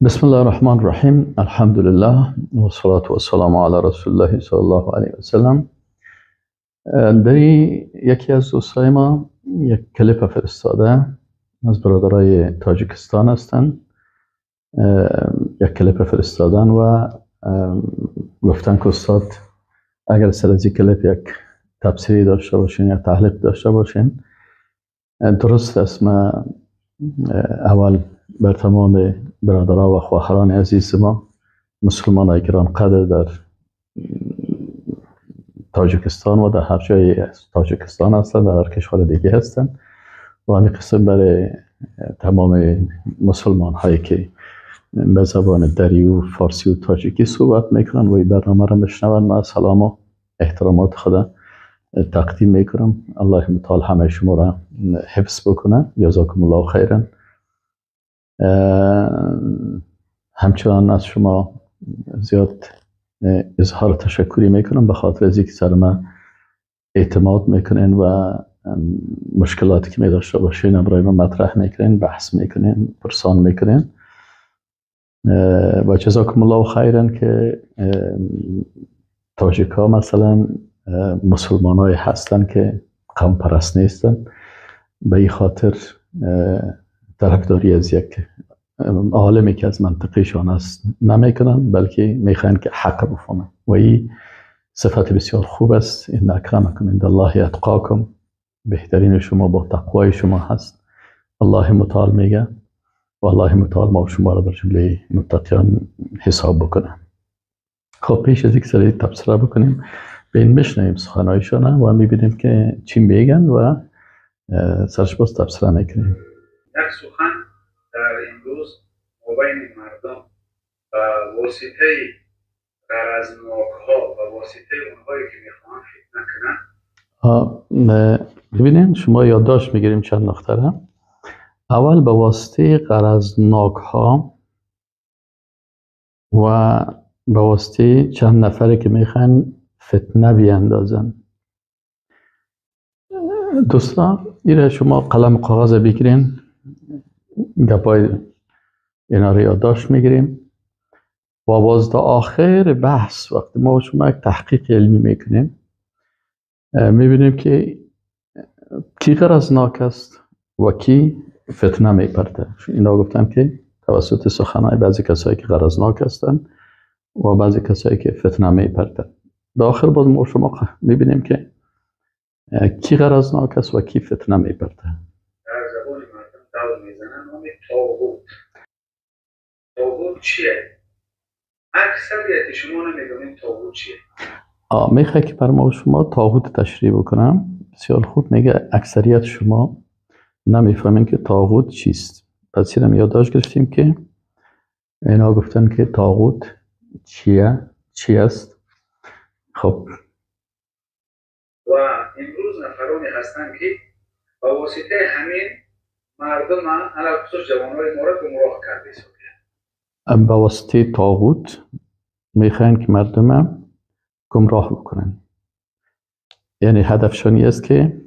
بسم الله الرحمن الرحیم. الحمدلله و صلاة و السلام علی رسول الله صلی الله علیه و سلم. در یکی از دوستای ما یک کلیپ فرستاده، از برادرای تاجیکستان هستند. یک کلیپ فرستادن و گفتن که استاد اگر سر از این کلیپ یک تفسیری داشته باشین یا تحلیل داشته باشین. درست است، ما اول بر تمام برادرها و خواهران عزیز ما مسلمان های گران قدر در تاجیکستان و در هر جای تاجیکستان هستند، در هر کشور دیگه هستند، و همین قسم برای تمام مسلمان هایی که به زبان دری و فارسی و تاجیکی صحبت میکنن و این برنامه را میشنون، من سلام و احترامات خدا تقدیم میکنم. الله متعال همه شما را حفظ بکنه. جزاکم الله خیرا. همچنان از شما زیاد اظهار تشکری میکنم به خاطر از اینکه سر من اعتماد میکنین و مشکلاتی که می داشته باشین برای من مطرح میکنین، بحث میکنین، پرسان میکنین. و جزاکم الله خیرا که تاجیک ها مثلا مسلمان های هستن که قوم پرست نیستن، به این خاطر طرفداری از یک عالمی که از منطقهشان است نمیکنن، بلکه میخواین که حق بفهمن و این صفت بسیار خوب است. ان اکرمکم عند الله اتقاکم، بهترین شما با تقوای شما هست. الله متعال میگه و الله متعال ما و شما را در جمله متقیان حساب بکنه. خب پیش از یک سری تبصره بکنیم، به این بشنویم سخنهایشان و میبینیم که چی میگن و سرش باز تبصره میکنیم. یک سخن در امروز مابین مردم و واسطه غرضناک ها و واسطه اونهایی که میخوان فتنه کنن. ببینین شما یادداشت میگیریم چند نقطه را. اول به واسطه غرضناک ها و به واسطه چند نفری که میخوان فتنه بیاندازن. دوستان ایره شما قلم کاغذ بگیرین، گپای اینا رو یادداشت میگیریم و باز تا آخر بحث وقتی ما شما یک تحقیق علمی میکنیم میبینیم که کی غرضناک است و کی فتنه میپرده. اینا گفتم که توسط سخنهای بعضی کسایی که غرضناک هستند و بعضی کسایی که فتنه میپرده. در آخر باز ما شما میبینیم که کی غرضناک است و کی فتنه میپرده. در زبان مردم دور میزنن نام طاغوت. طاغوت چیه؟ اکثریت شما نمیدونین طاغوت چیه. میخوای که بر ما و شما طاغوت تشریح بکنم. بسیار خوب، میگه اکثریت شما نمیفهمین که طاغوت چیست. پس اینم یادداشت گرفتیم که اینا گفتن که طاغوت چیه، چی است. خب و امروز نفرانی هستند که با واسطه همین مردم علی‌الخصوص جوانای ما را گمراه کرده است. با واسطه طاغوت میخواین که مردم گمراه بکنن، یعنی هدفشان است که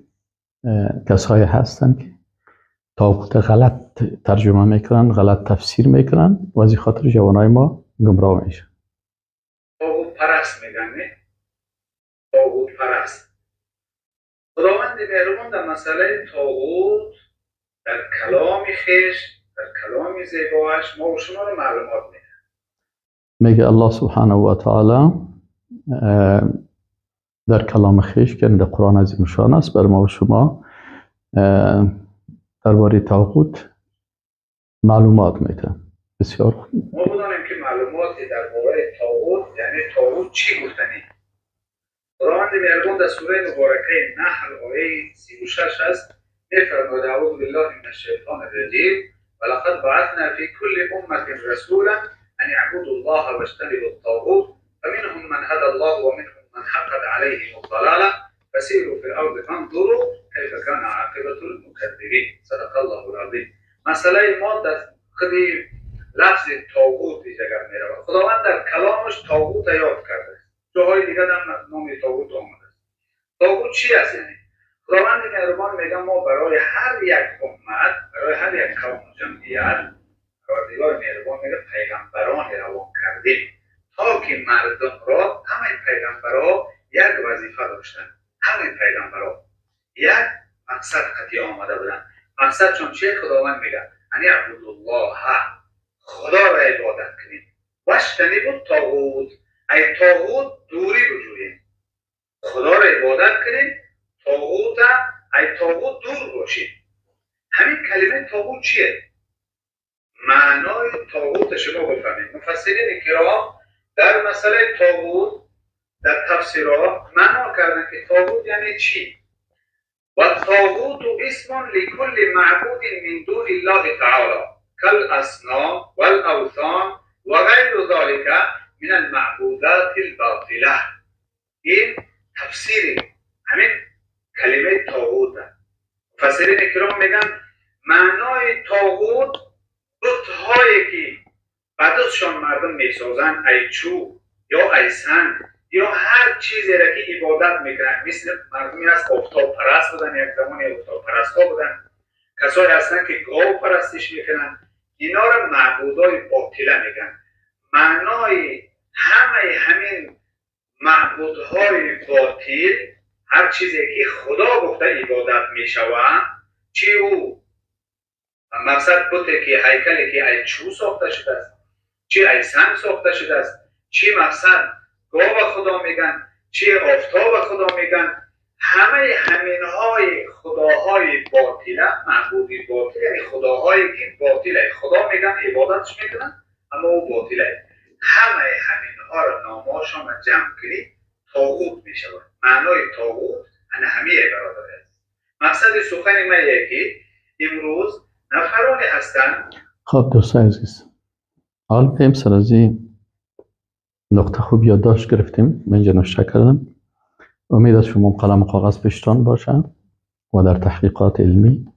کسایی هستند که طاغوت غلط ترجمه میکنن، غلط تفسیر میکنن و از این خاطر جوانای ما گمراه میشن. طاغوت پرست میگن، نه؟ طاغوت پرست. خداوند مهربان در مسئله طاغوت در کلام خویش، در کلام زیبایش ما و شما رو معلومات میده. میگه الله سبحانه و تعالی در کلام خویش که در قرآن عظیم شان است بر ما و شما درباره طاغوت معلومات میده. بسیار خوب. ما بدانیم که معلومات درباره طاغوت یعنی طاغوت چی گفتنی. خداوند مهربان در سوره مبارکه نحل آیه 36 است می‌فرماید اعوذ بالله من الشیطان الرجیم ولقد بعثنا فی کل امة رسولا ان اعبدوا الله واجتنبوا الطاغوت فمنهم من هدى الله ومنهم من حقت عليهم الضلاله فسيروا في الارض فانظروا كيف كان عاقبة المكذبين. صدق الله العظیم. مسئله ما در خود لفظ طاغوت دیگر می‌رود. خداوند در کلامش طاغوت یاد کرده است. جاهای دیگر هم نام طاغوت آمده است. طاغوت چی است؟ یعنی خداوند مهربان میگه ما برای هر یک امت، برای هر یک قوم و جمعیت، پروردگار خداوند مهربان میگه پیغمبران روان کردیم تا که مردم را، همه پیغمبرها یک وظیفه داشتن، همه پیغمبرها یک مقصد قطعی آمده بودن. مقصد چون چه؟ خداوند میگه ان اعبدوا الله، خدا را عبادت کنید، واجتنبوا الطاغوت، ای طاغوت دوری بجویید. خدا را عبادت کنید، طاغوت، ای طاغوت دور باشید. همین کلمه طاغوت چیه؟ معنای طاغوت شما بفهمید. مفسرین کرام در مسئله طاغوت در تفسیرها معنا کردن که طاغوت یعنی چی؟ و طاغوت اسم لكل معبود من دون الله تعالی كالاصنام والاوثان و غیر ذلك من المعبودات الباطله. این تفسیر همین کلمه طاغوت. مفسرین کرام میگن معنای طاغوت بت‌هایی که بعدشان مردم میسازن، ای چوب یا ای سنگ یا هر چیزی را که عبادت میکنن. مثل مردمی هست آفتاب پرست بودن، یک زمانی آفتاب پرست ها بودن، کسایی هستن که گاو پرستش میکنن، اینا را معبودای باطله میگن. معنای همه همین معبودهای باطل هر چیزی که خدا گفته عبادت میشود، چی او مقصد بوده که هیکلی که ای چوب ساخته شده است، چی ای سنگ ساخته شده است، چی مقصد گاو خدا میگن، چی آفتاب خدا میگن، همه همینهای خداهای باطله، معبودی باطل، یعنی خداهایی که باطله، خدا میگن عبادتش میکنن اما او باطله. همه همینها را نامهاشان را جمع کنید طاغوت میشود. معنای طاغوت همه برادر است. مقصد سخن من یکی امروز نفرانی هستند. خب دوستان عزیز، حال بیم سر از این نقطه خوب یادداشت گرفتیم، من اینجا نوشته کردم. امید از شما قلم و کاغذ پیشتان باشد و در تحقیقات علمی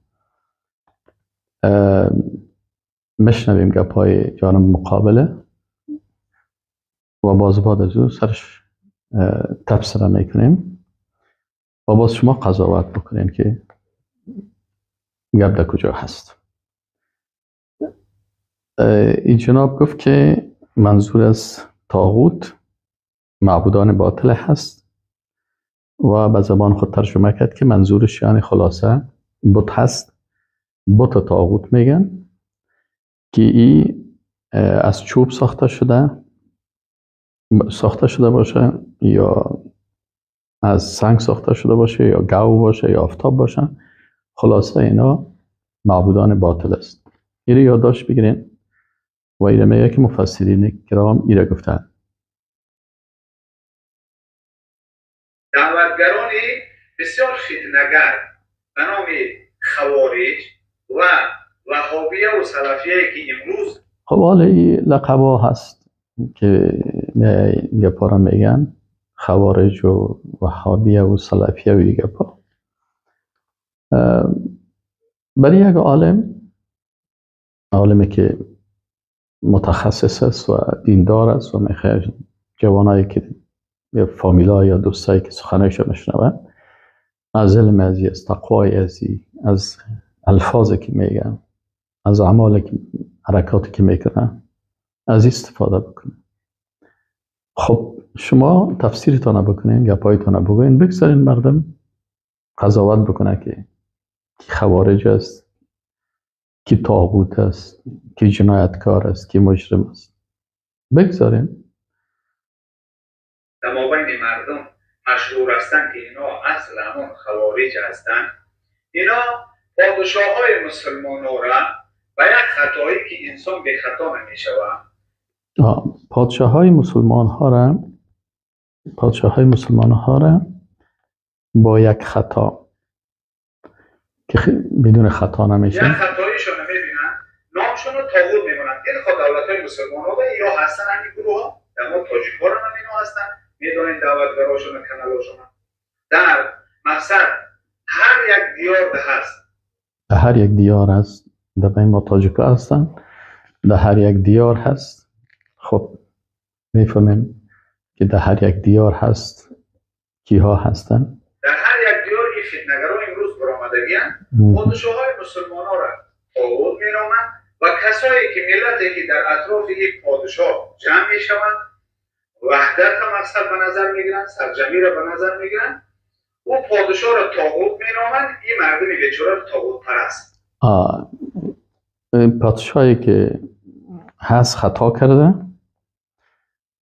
مشنویم گپای جانب مقابله و باز بعد از او سرش تبصره میکنیم و باز شما قضاوت بکنین که گپ در کجا هست. این جناب گفت که منظور از طاغوت معبودان باطل هست و به زبان خود ترجمه کرد که منظورش یعنی خلاصه بت هست، بت طاغوت میگن که ای از چوب ساخته شده باشه یا از سنگ ساخته شده باشه یا گاو باشه یا آفتاب باشه، خلاصه اینا معبودان باطل است. ایره یادداشت بگیرین و ایره میگه که مفسرین کرام ایره گفتن. دعوتگرانی بسیار فتنه‌گر به نام خوارج و وهابیه و سلفیه که امروز خب حالا این لقبا هست که گپا را میگن خوارج و وهابیه و سلفیه و این گپا. برای یک عالمی که متخصص است و دیندار است و میخواد جوانایی که یا فامیلا یا دوستایی که سخنایش میشنون از علم ازی، از تقوای ازی، از الفاظی که میگن، از اعمالی که حرکاتی که میکنن از استفاده بکنن. خب شما تفسیرتان بکنین، گپایتان بگوین، بگذارین مردم قضاوت بکنه که کی خوارج است، کی طاغوت است، کی جنایتکار است، کی مجرم است. بگذارین. در مابین مردم مشهور هستند که اینا اصل همان خوارج هستند. اینا پادشاه های مسلمان ها را و یک خطایی که انسان به خطا نمی شود. پادشاه های مسلمان ها را، پادشاه های مسلمان ها را با یک خطا که بدون خطا نمیشه، یک خطاییشون رو میبینن، نامشون رو طاغوت میمونن. این خود دولت های مسلمان ها یا هستن همین گروه ها، در ما تاجیک ها رو هم اینا هستن، میدونین دعوتگراشون و کنالاشون. در مقصد هر یک دیار ده هست، در هر یک دیار هست، در بین ما تاجیک ها هستن، در هر یک دیار هست. خب میفهمیم که در هر یک دیار هست کیها هستن. در هر یک دیار این فتنه‌گران امروز برآمدگی هستند. پادشاه‌های مسلمان ها را طاغوت می‌نامند و کسایی که ملتی که در اطراف این پادشاه جمع میشوند، وحدت مقصد به نظر میگیرن، سرجمی را به نظر میگیرن، او پادشاه را طاغوت مینامند، این مردم بیچاره را طاغوت پرست. پادشاهی که هست خطا کرده،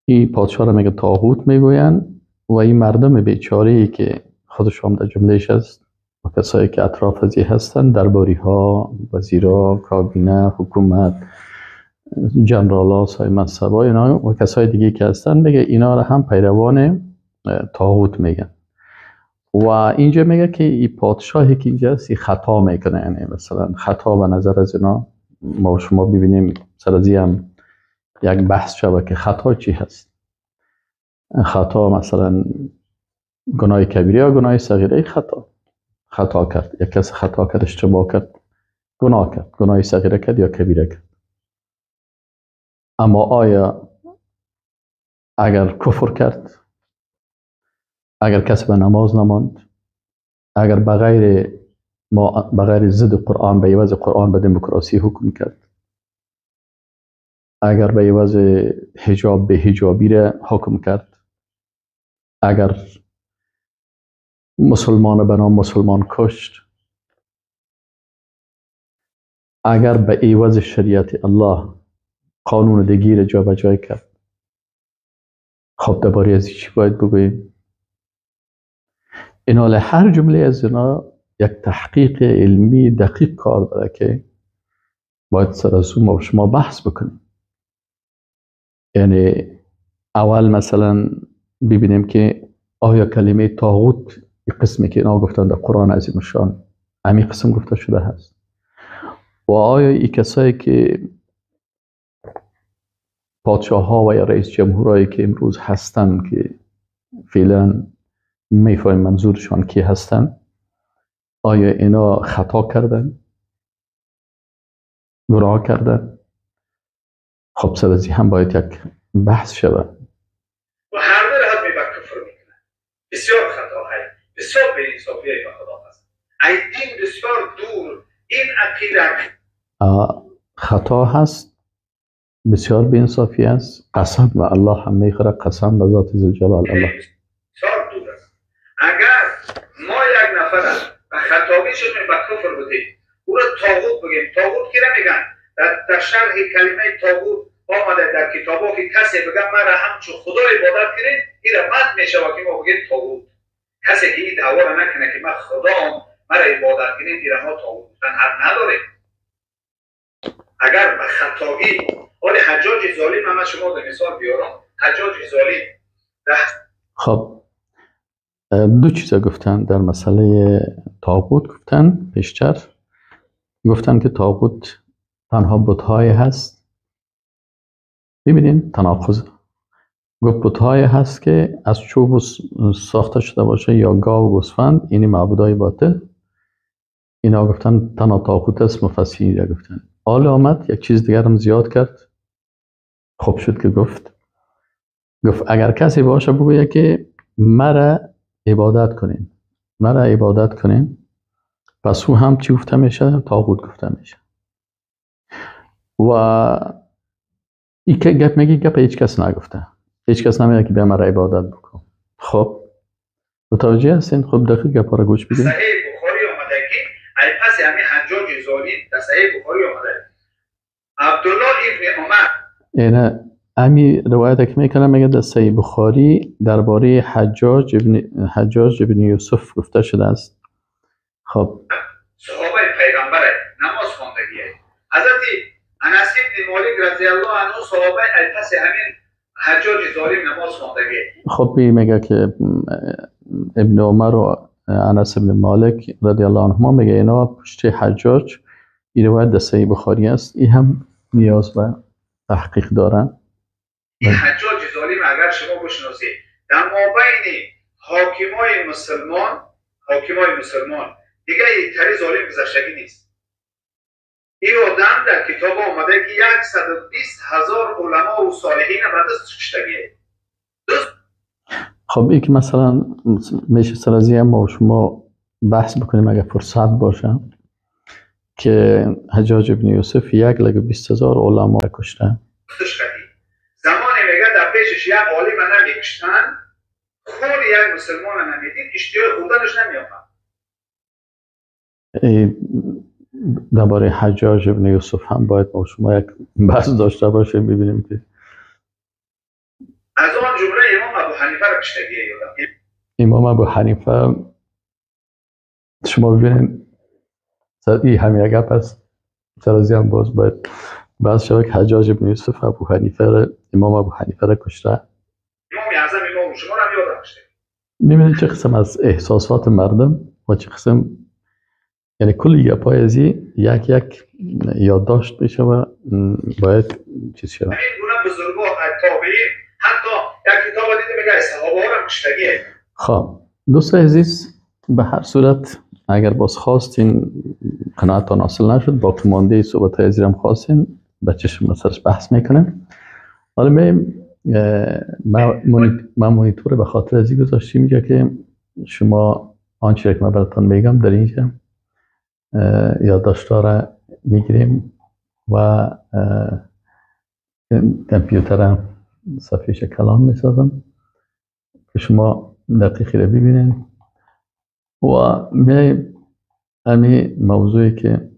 این پادشاه را میگه طاغوت میگوین و این مردم بیچاره که خودش هم در جملهش است و کسایی که اطراف ازی هستن، درباری ها، وزیرا، کابینه، حکومت، جنرال ها، صاحب منصب ها اینا و کسای دیگه که هستن، میگه اینا را هم پیروان طاغوت میگن. و اینجا میگه که این پادشاهی که اینجا است خطا میکنه، یعنی مثلا خطا به نظر از اینا ما شما ببینیم سر از هم یک بحث شوه که خطا چی هست. خطا مثلا گناه کبیره یا گناه صغیره، خطا کرد، یک کس خطا کرد، اشتباه کرد، گناه کرد، گناه صغیره کرد یا کبیره کرد. اما آیا اگر کفر کرد، اگر کسی به نماز نماند، اگر بغیر ضد قرآن، به عوض قرآن به دموکراسی حکم کرد، اگر به عوض حجاب به حجابی را حکم کرد، اگر مسلمان به نام مسلمان کشت، اگر به عوض شریعت الله قانون دیگی را جابجا کرد، خب درباره از چی باید بگوییم؟ این حال هر جمله از اینا یک تحقیق علمی دقیق کار داره که باید سر از اون ما شما بحث بکنیم. یعنی اول مثلا ببینیم که آیا کلمه طاغوت قسمی که اینا گفتن در قرآن عظیم الشان همین قسم گفته شده هست، و آیا این کسایی که پادشاه ها و یا رئیس جمهورایی که امروز هستن که فعلا میفهمیم منظورشان کی هستن، آیا اینا خطا کردن، گناه کردن؟ خب سر از هم باید یک بحث شود. و هر دو لحاظ می به کفر میکنن، بسیار خطاهای، بسیار بی‌انصافی به خدا هست، ای دین بسیار دور، این عقیده خطا هست، بسیار بی‌انصافی است، قسم به الله هم میخوره، قسم به ذات ذوالجلال الله بسیار دور است. اگر ما یک نفر به خطابی شدیم به کفر بودیم، او را طاغوت بگیم، طاغوت کی را میگن؟ در شرح کلمه طاغوت آمده در کتابا که کسی بگه مرا همچون خدا عبادت کنید، این را بد میشه که ما بگیم طاغوت. کسی که این دعوا را نکنه که من خدام مرا عبادت کنید، این را ما طاغوت گفتن حق نداریم. اگر به خطایی حال حجاج ظالم، من شما در مثال بیارم، حجاج ظالم خب دو چیزا گفتن در مسئله طاغوت. گفتن پیشتر گفتن که طاغوت تنها بت‌های هست. ببینین تناقض. گفت بت‌های هست که از چوب ساخته شده باشه یا گاو و گوسفند، اینی معبودای باطل. اینا گفتن تنها طاغوت است، مفسرین گفتن. حالا آمد یک چیز دیگر هم زیاد کرد. خوب شد که گفت اگر کسی باشه بگویه که مرا عبادت کنین، مرا عبادت کنین، پس او هم چی گفته میشه؟ طاغوت گفته میشه. و این که گپ میگی گپ هیچ کس نگفته، هیچ کس نمیگه که بیا مرا عبادت بکن. خب متوجه هستین؟ خب دقیق گپ را گوش بدین. صحیح بخاری آمده که ای پس همین حجاج ظالم در صحیح بخاری آمده عبدالله ابن عمر، یعنی امی روایت که میکنه میگه در صحیح بخاری درباره حجاج ابن یوسف گفته شده است. خب صحابه پیغمبر نماز خواندگیه، حضرت انس ابن مالک رضی الله عنه صحابه پس همین حجاج ظالم نماز خواندگیه. خب میگه که ابن عمر و انس ابن مالک رضی الله عنهما میگه اینا پشت حجاج، این روایت در صحیح بخاری است. این هم نیاز به تحقیق دارن. این حجاج ظالم اگر شما بشناسید در مابین حاکمای مسلمان دیگه تری ظالم گذشتگی نیست. این آدم در کتاب آمده که 120,000 علما و صالحین به دست کشتگیه. خب این که مثلا میشه سر از ما و شما بحث بکنیم اگر فرصت باشه که حجاج ابن یوسف 1,20,000 علما کشته. زمانی میگه در پیشش یک عالم نمیکشتن، خون یک مسلمان نمیدید، اشتیاق خوردنش نمیآمد. درباره حجاج ابن یوسف هم باید ما شما یک بحث داشته باشیم، ببینیم که از آن جمله امام ابو حنیفه را کشتگی یادم. امام ابو حنیفه شما ببینید این هم یک گپ است، سر هم باز باید بحث شود که حجاج ابن یوسف ابو حنیفه را، امام ابو حنیفه را کشته. امام اعظم امام شما را هم یادم کشته. می‌بینید چه قسم از احساسات مردم و چه قسم، یعنی کل گپای ازی یک یک یادداشت میشه و باید چیز شود. همین گونه بزرگا تابعین، حتی یک کتاب دیده میگه صحابه ها را کشتگیه. خب دوستای عزیز، به هر صورت اگر باز خواستین قناعتتان حاصل نشد، باقی مانده صحبت های هم خواستین به چشم سرش بحث میکنیم. حالا من مونیتور به خاطر از این گذاشتیم اینجا که شما آنچه که من براتون میگم در اینجا یادداشت‌ها را میگیریم و کامپیوتر صفحه‌ش کلان میسازم که شما دقیقی را ببینین و می امی موضوعی که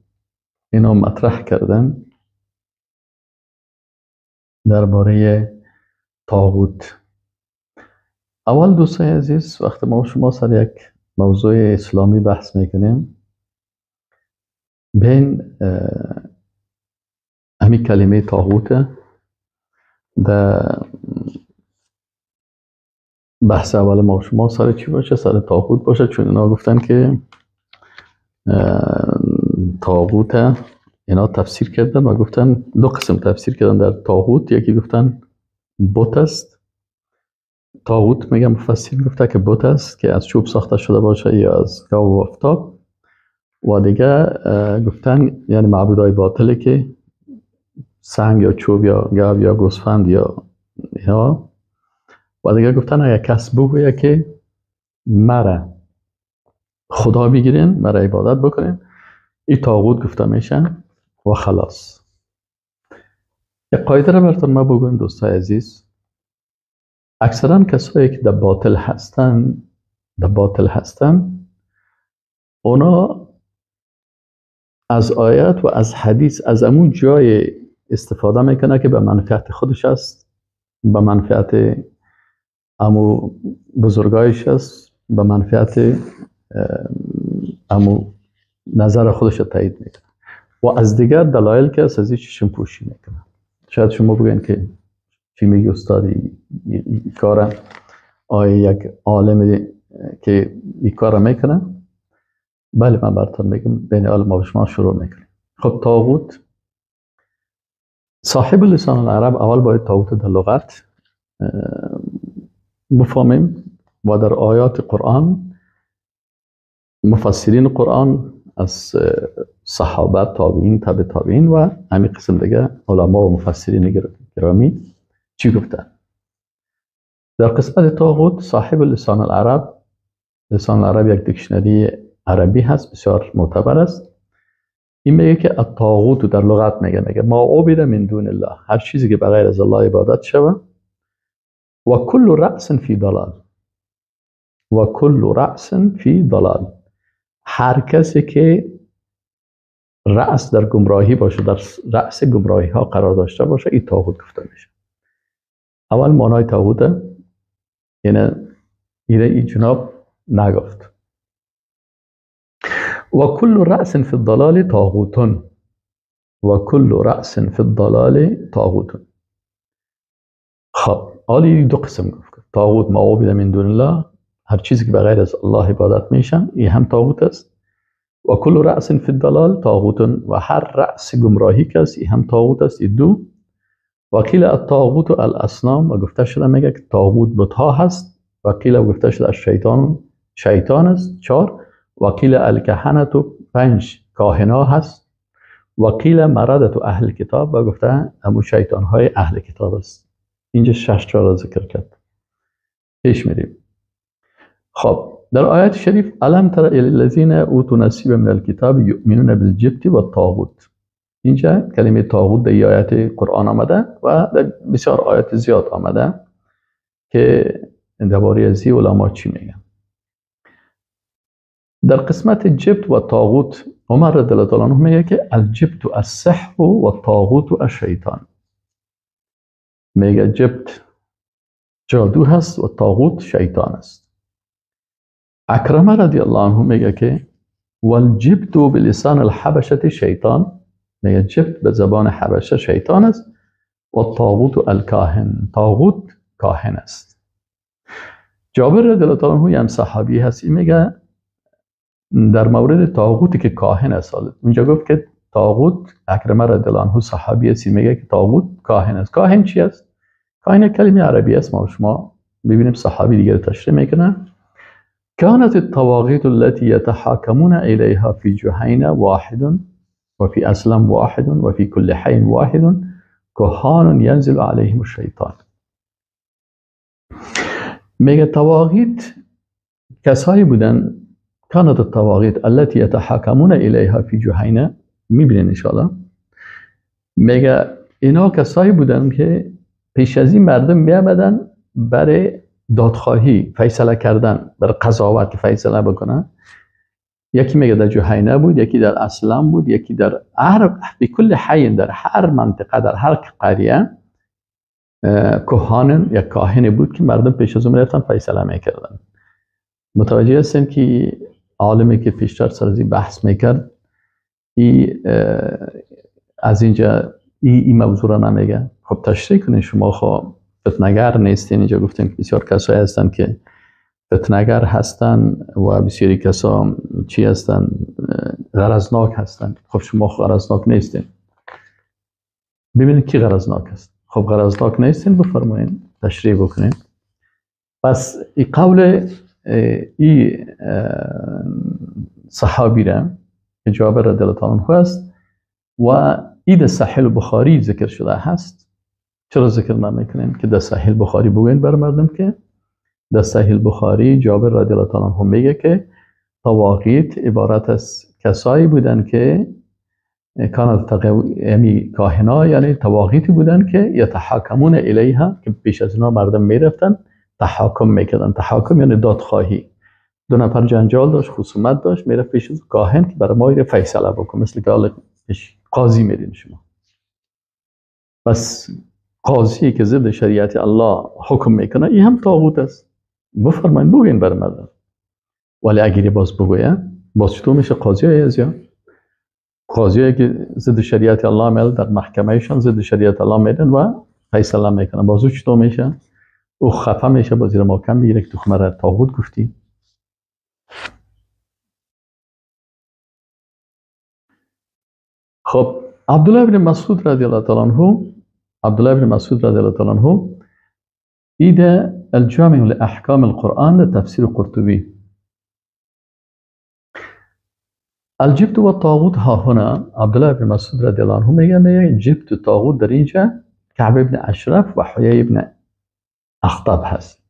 اینا مطرح کردن درباره طاغوت. اول دوستای عزیز، وقتی ما شما سر یک موضوع اسلامی بحث میکنیم، بین همین کلمه طاغوت در بحث اول ما شما سر چی باشه؟ سر طاغوت باشه، چون اینا گفتن که طاغوت، اینا تفسیر کردن و گفتن دو قسم تفسیر کردن در طاغوت. یکی گفتن بت است، طاغوت میگم مفسر گفته که بت است که از چوب ساخته شده باشه یا از گاو و آفتاب، و دیگه گفتن یعنی معبودای باطله که سنگ یا چوب یا گاو یا گوسفند یا اینا. و دیگه گفتن اگر کس بگویه که مرا خدا بگیرین، مرا عبادت بکنین، این طاغوت گفته میشه و خلاص. یک قاعده را براتون ما بگویم دوستای عزیز، اکثرا کسایی که در باطل هستن، در باطل هستن، اونا از آیات و از حدیث از امون جای استفاده میکنه که به منفعت خودش است، به منفعت امو بزرگایش است، به منفعت امو نظر خودش رو تایید میکنه و از دیگر دلایل که از چشم پوشی میکنه. شاید شما بگین که چی میگی استاد، این کار آیا یک عالم که این کار میکنه؟ بله، من براتون میگم بین عالم و شما شروع میکنیم. خب طاغوت، صاحب لسان العرب، اول باید طاغوت در لغت بفهمیم و در آیات قرآن مفسرین قرآن از صحابه، تابعین، تابع تابعین و همین قسم دیگه علما و مفسرین گرامی چی گفتن؟ در قسمت طاغوت صاحب لسان العرب، لسان العرب یک دیکشنری عربی هست بسیار معتبر است، این میگه که الطاغوت در لغت میگه ما عبد من دون الله، هر چیزی که بغیر از الله عبادت شوه، و کل رأس فی ضلال، و کل رأس فی ضلال، هر کسی که رأس در گمراهی باشه، در رأس گمراهی ها قرار داشته باشه، این طاغوت گفته میشه. اول معنای طاغوت یعنی این جناب نگفت. و کل رأس فی الضلال طاغوت، و کل رأس فی الضلال طاغوت. خب حالی دو قسم گفت، طاغوت ما عبد من دون الله، هر چیزی که بغیر از الله عبادت میشن این هم طاغوت است، و کل رأس فی الضلال طاغوت، و هر رأس گمراهی که است این هم طاغوت است. این دو. و قیل الطاغوت الاصنام، و گفته شده میگه که طاغوت بت‌ها هست، و قیل گفته شده الشیطان، شیطان است. چهار. و قیل الکهنة، پنج کاهنا هست، و قیل مردة اهل کتاب، و گفته همون شیطان های اهل کتاب است. اینجا شش تا را ذکر کرد. پیش میریم. خب در آیت شریف الم تر الی الذین اوتوا نصیبا من الکتاب یؤمنون بالجبت والطاغوت، اینجا کلمه طاغوت در آیت قرآن آمده و در بسیار آیات زیاد آمده که درباره از این علما چی میگن. در قسمت جبت و طاغوت عمر رضی الله تعالی عنه میگه که الجبت السحر و الطاغوت الشیطان. میگه جبت جادو هست و طاغوت شیطان است. عکرمه رضی الله عنه میگه که والجبت بلسان الحبشه شیطان، میگه جبت به زبان حبشه شیطان است و طاغوت الکاهن، طاغوت کاهن است. جابر رضی الله تعالی عنه هم صحابی هست، این میگه در مورد طاغوتی که کاهن است، اونجا گفت که طاغوت، عکرمه رضی الله عنه صحابی است، میگه که طاغوت کاهن است. کاهن چی است؟ کاهن کلمه عربی است، ما شما ببینیم صحابی دیگر تشریح میکنه. كانت الطواغيت التي يتحاكمون إليها في جهينة واحد وفي أسلم واحد وفي كل حي واحد كهان ينزل عليهم الشيطان. میگه طواغیت کسایی بودن، كانت الطواغيت التي يتحاكمون إليها في جهينة، میبینین انشاءالله. میگه اینا کسایی بودن که پیش از این مردم میامدن برای دادخواهی، فیصله کردن، برای قضاوت که فیصله بکنن. یکی میگه در جهینه بود، یکی در اسلم بود، یکی در هر به کل حی، در هر منطقه، در هر قریه کهان یا کاهن بود که مردم پیش از اون میرفتن فیصله میکردن. متوجه هستیم که عالمی که پیشتر سر از این بحث میکرد ای از اینجا این موضوع را نمیگه. خب تشریح کنین، شما خب فتنگر نیستین. اینجا گفتیم که بسیار کسایی هستن که فتنگر هستن و بسیاری کسا چی هستن؟ غرضناک هستن. خب شما غرضناک نیستین. ببینید کی غرضناک است. خب غرضناک نیستین، بفرمایین تشریح بکنین. پس این قول ای صحابی را که جابر رضی الله تعالی عنه است و ای در صحیح بخاری ذکر شده هست. چرا ذکر نمیکنیم که در صحیح بخاری بگوین بر مردم که در صحیح بخاری جابر رضی الله تعالی عنه میگه که طواغیت عبارت از کسایی بودن که کانت یعنی کاهنا، یعنی طواغیتی بودن که یتحاکمون الیها، که پیش از اینا مردم میرفتن تحاکم میکردن. تحاکم یعنی دادخواهی. دو نفر جنجال داشت، خصومت داشت، میرفت پیش از کاهن که برای ما فیصله بکن، مثل که قاضی میرین شما. پس قاضی که ضد شریعت الله حکم میکنه این هم طاغوت است. بفرمایید بگوین بر مردم. ولی اگر باز بگویه باز چطور میشه قاضی های از یا قاضی که ضد شریعت الله میل در محکمهشان ضد شریعت الله میدن و فیصله میکنن، باز او چطور میشه؟ او خفه میشه، باز زیر محکم میگیره که تو مرا طاغوت گفتی. خب عبدالله بن مسعود رضی الله تعالی عنه، عبدالله بن مسعود رضی الله تعالی عنه ایده الجامع لأحکام القرآن تفسیر قرطبی. الجبت و طاغوت ها هنا، عبدالله بن مسعود رضی الله عنه میگه جبت و طاغوت در اینجا کعب بن اشرف و حیی بن اخطب هست.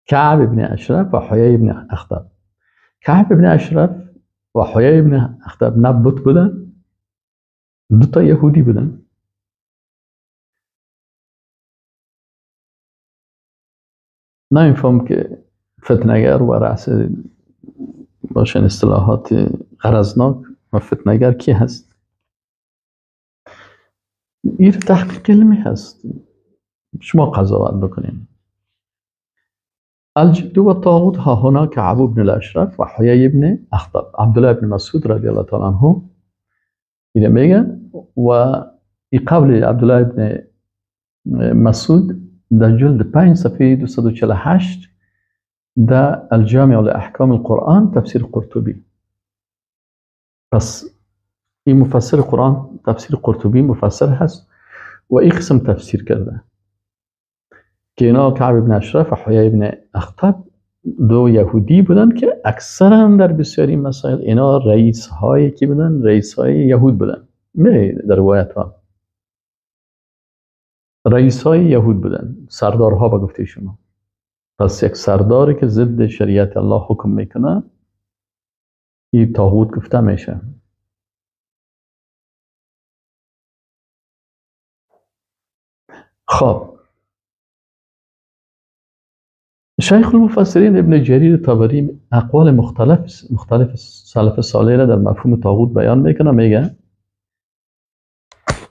کعب بن اشرف و حیی بن اخطب. کعب بن اشرف و حیی بن اخطب نه بت بودن، دو تا یهودی بودن. نمیفهم که فتنگر و رأس باشن اصطلاحات غرضناک و فتنگر کی هست؟ این تحقیق علمی هست، شما قضاوت بکنین. الجبت و الطاغوت ها هنا کعب بن الاشرف و حیی بن اخطب. عبدالله بن مسعود رضی الله تعالی عنه اینه میگه و این قول عبدالله بن مسعود در جلد 5 صفحه 248 در الجامع لأحکام القرآن تفسیر قرطبی. پس این مفسر قرآن تفسیر قرطبی مفسر هست و این قسم تفسیر کرده که اینا کعب بن اشرف و حیی بن اخطب دو یهودی بودن که اکثرا در بسیاری مسائل اینا رئیس هایی که بودن، رئیس های یهود بودن. می در روایت ها رئیس های یهود بودن، سردارها به گفته شما. پس یک سرداری که ضد شریعت الله حکم میکنه این طاغوت گفته میشه. خب شیخ المفسرین ابن جریر طبری اقوال مختلف سلف صالح را در مفهوم طاغوت بیان میکنه. میگه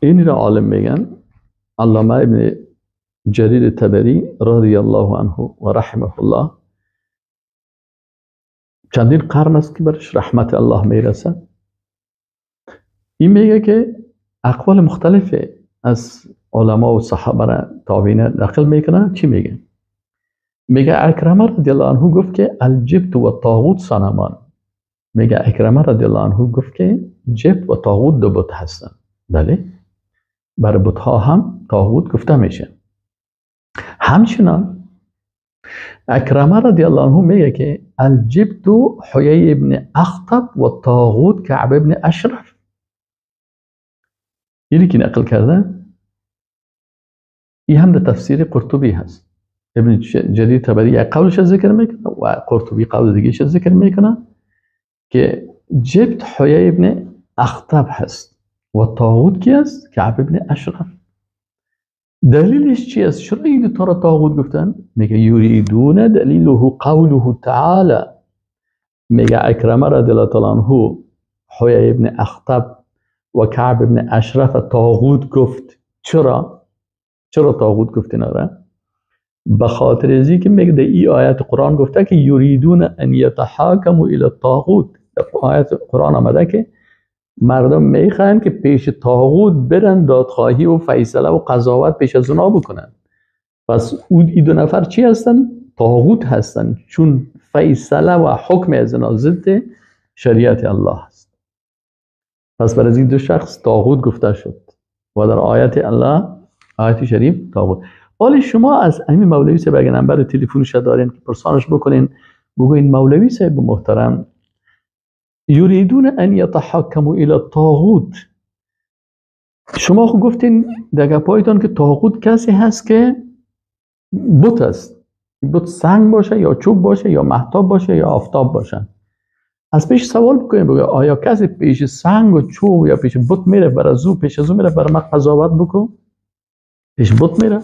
این را عالم میگن، علامه ابن جریر طبری رضی الله عنه و رحمه الله، چندین قرن است که برش رحمت الله میرسه. این میگه که اقوال مختلف از علما و صحابه را تابعین نقل میکنه. چی میگه؟ میگه اکرمه رضی الله عنه گفت که الجبت و طاغوت صنمان. میگه اکرمه رضی الله عنه گفت که جبت و طاغوت دو بت هستن. بله، بر بت ها هم طاغوت گفته میشه. همچنان اکرمه رضی الله عنه میگه که الجبت حیی ابن اخطب و طاغوت کعب ابن اشرف. اینی که نقل کرده این هم در تفسیر قرطبی هست. ابن جریر طبری یک قولش ذکر میکنه و قرطبی قول دیگهش ذکر میکنه که جبت حیی ابن اخطب هست و طاغوت کی است؟ کعب ابن اشرف. دلیلش چی است؟ چرا این دو تا را طاغوت گفتن؟ میگه یریدون دلیله قوله تعالی. میگه اکرمه رضی الله تعالی عنه حیی ابن اخطب و کعب ابن اشرف طاغوت گفت. چرا؟ چرا طاغوت گفت اینا را؟ به خاطر ازی که میگه در ای آیت قرآن گفته که یریدون ان یتحاکموا الی الطاغوت. در آیت قرآن آمده که مردم میخواهند که پیش طاغوت برن دادخواهی و فیصله و قضاوت پیش از اونا بکنن. پس این دو نفر چی هستن؟ طاغوت هستن، چون فیصله و حکم از اونا ضد شریعت الله است. پس برای این دو شخص طاغوت گفته شد و در آیت الله، آیت شریف طاغوت. حالا شما از همین مولوی صاحب اگه نمبر تلفنش دارین که پرسانش بکنین، بگوین مولوی صاحب محترم یریدون ان یتحاکموا الی الطاغوت، شما خب گفتین در گپایتان که طاغوت کسی هست که بت است، بت سنگ باشه یا چوب باشه یا مهتاب باشه یا آفتاب باشه. از پیش سوال بکنیم بگه آیا کسی پیش سنگ و چوب یا پیش بت میره برای زو پیش از میره برای ما قضاوت بکن؟ پیش بت میره،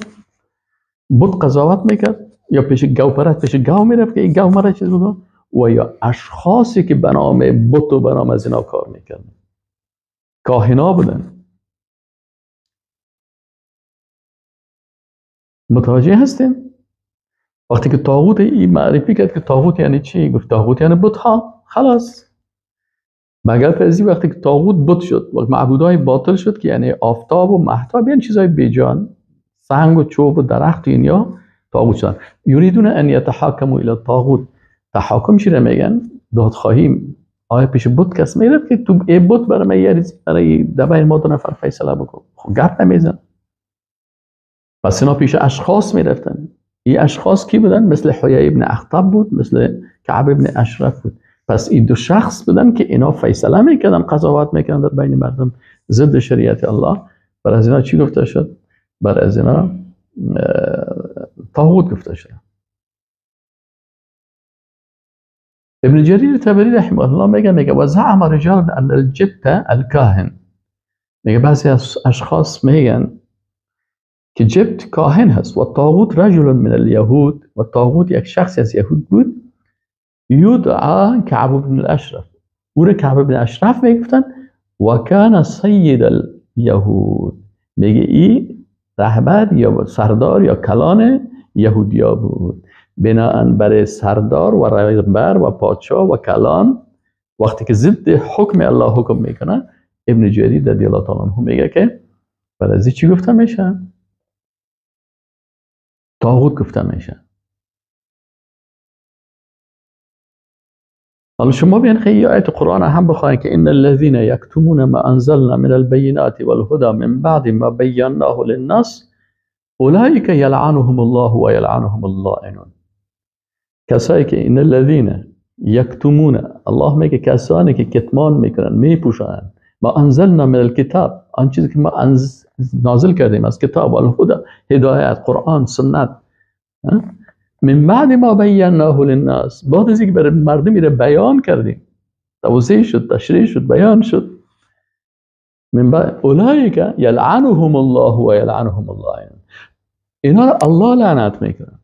بت قضاوت میکرد، یا پیش گاوپرست پیش گاو میرفت که این گاو مرا چیز بکن، و یا اشخاصی که به نام بت و به نام از اینا کار میکردن، کاهنا بودن. متوجه هستین؟ وقتی که طاغوت این معرفی کرد که طاغوت یعنی چی؟ گفت طاغوت یعنی بت ها. خلاص. مگر ازی وقتی که طاغوت بت شد و معبودای باطل شد که یعنی آفتاب و مهتاب، یعنی چیزای بیجان، سنگ و چوب و درخت و اینیا طاغوت شدن. یریدون ان یتحاکموا الی الطاغوت. تحاکم چی میگن؟ دادخواهی. آیا پیش بت کس میرفت که تو ای بت برای من یه برای دبای ما دو نفر فیصله بکن؟ خب گپ نمیزن. پس اینا پیش اشخاص میرفتن. این اشخاص کی بودن؟ مثل حیی ابن اخطب بود، مثل کعب ابن اشرف بود. پس این دو شخص بودن که اینا فیصله میکردن، قضاوت میکردن در بین مردم ضد شریعت الله. بر از اینا چی گفته شد؟ بر از اینا طاغوت گفته شد. ابن جریر طبری رحمه الله میگه و زعم رجال ان الجبت الکاهن. میگه بعضی از اشخاص میگن که جبت کاهن هست و طاغوت رجل من الیهود، و طاغوت یک شخصی از یهود بود، یدعا کعب بن الاشرف، او را کعب بن اشرف میگفتن، و کان سید الیهود. میگه ای رهبر یا سردار یا کلان یهودیا بود. بناهن برای سردار و رهبر و پادشاه و کلان وقتی که ضد حکم الله حکم میکنه، ابن جریر رضی الله تعالی عنه میگه که برای از چی گفته میشه؟ طاغوت گفته میشه. حالا شما بیان خیلی آیت قرآن هم بخواین که ان الذين یکتمون ما انزلنا من البینات والهدى من بعد ما بیناه للناس اولئک یلعنهم الله و یلعنهم اللائنون. کسایی که ان الذين یکتمون، الله میگه کسانی که کتمان میکنن، میپوشانن، ما انزلنا من الکتاب، آن چیزی که ما نازل کردیم از کتاب و الهدى، هدایت، قرآن، سنت، من بعد ما بیناه للناس، بعد از اینکه برای مردم میره بیان کردیم، توضیح شد، تشریح شد، بیان شد. من بعد اولئک یلعنهم الله و یلعنهم اللاعنون، اینا رو الله لعنت میکنه،